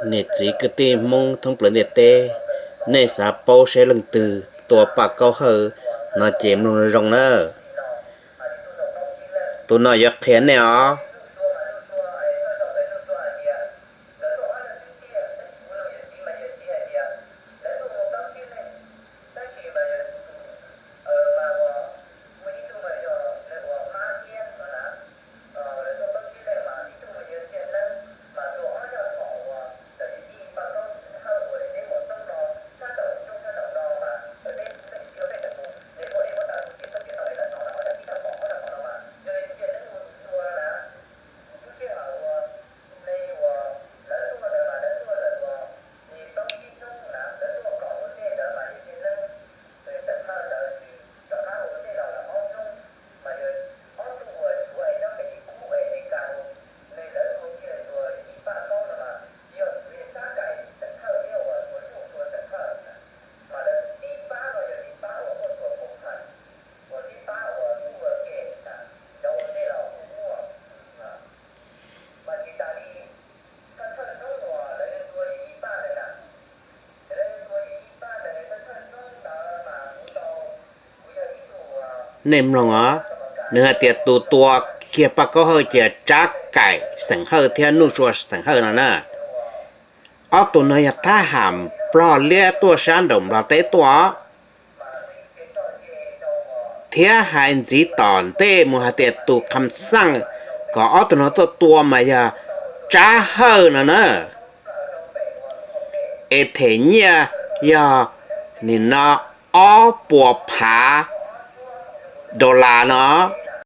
Niam txiv kwv tij Hmoob thoob plaws ntiaj teb, nej xav paub saib leej twg tua Paj Kaub Hawj no ces mloog zoo nawb. Tus no yuav qhia nej os. Nej mloog os, nws hais tias tus tua kiag Paj Kaub Hawj ces Tsab Kaim xeem Hawj thiab Nuj Sua xeem Hawj no na. Ob tug no yog thab ham Nplog liab tuaj sab nraum Nplog teb tuaj, thiab hais ntxiv tom ntej mus hais tias tus kham xaj kom ob tug no tuaj tua mas yog Tsab Hawj no na. Es them nyiaj yog nim no ob puas phav dollar no.